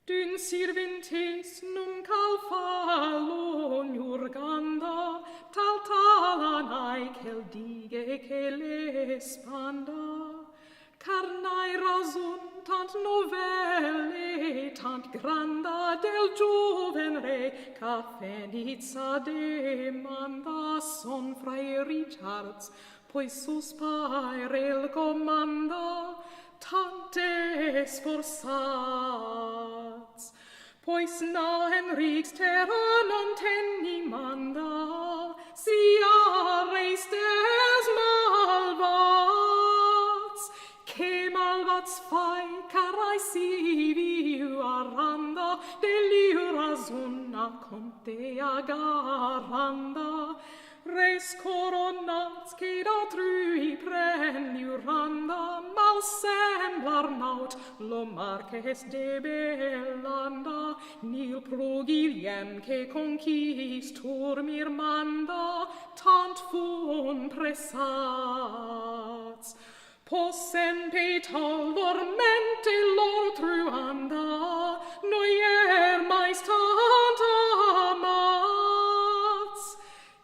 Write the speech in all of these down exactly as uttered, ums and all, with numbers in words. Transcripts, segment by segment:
D'un sirvintes num cal falo niurganda, tal talanai chel dighe che le spanda. Car n'hai rasun tant novele, tant granda, del gioven re ch'a fenit sa demanda, son frai Richards, poi sus paire el comanda, tant sforzats. Poi sna Henriks terra non tegnimanda, sia reis dels malvats, che malvats fai, car ai si viu aranda, de liu rasun a contea garanda. Reis coronats che da trui pren liuranda, mal semblar naut lo Marques de Belanda, ni il pru Guilhem che conquistur mir manda, tant fun pressats. Possen peital lor mente lor truanda, no ier mais tant amats.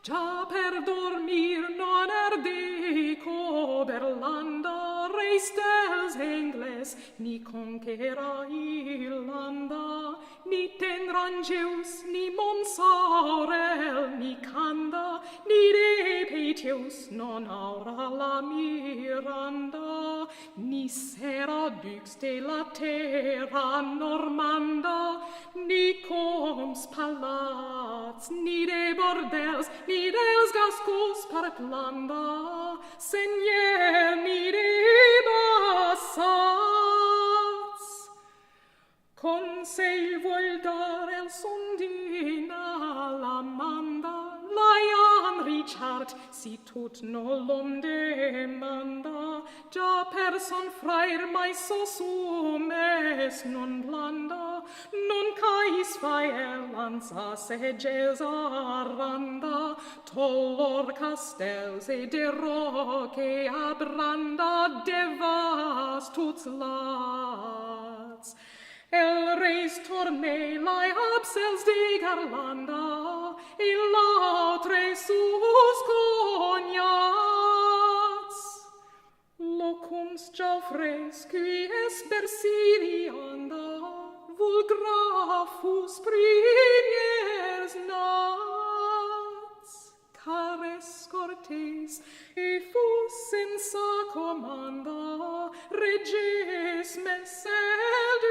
Già per dormir non erdico berlanda, reis dels Engles ni conquera Irlanda, ni tenran Jeus, ni Monsaurel, ni Canda, ni de peiteus non aura la Miranda, ni sera ducs de la terra normanda, ni comps palats, ni de bordels, ni dels Gascons par planda, senier, ni de basats. Consei vuol dar el sondin a la manda, la Jan Richard, si tut no lom demanda, già per son frair mais so sumes non blanda, non cais fai el ansa seges aranda, tol lor castels e de roche abranda, de vas tuts lats. El reis tornei lai absels de garlanda, e lautre sus coniats. Locums Geoffreys qui es Bersilianda, vul grafus primiers nats, car es cortes e fus in sa comanda, reges mesel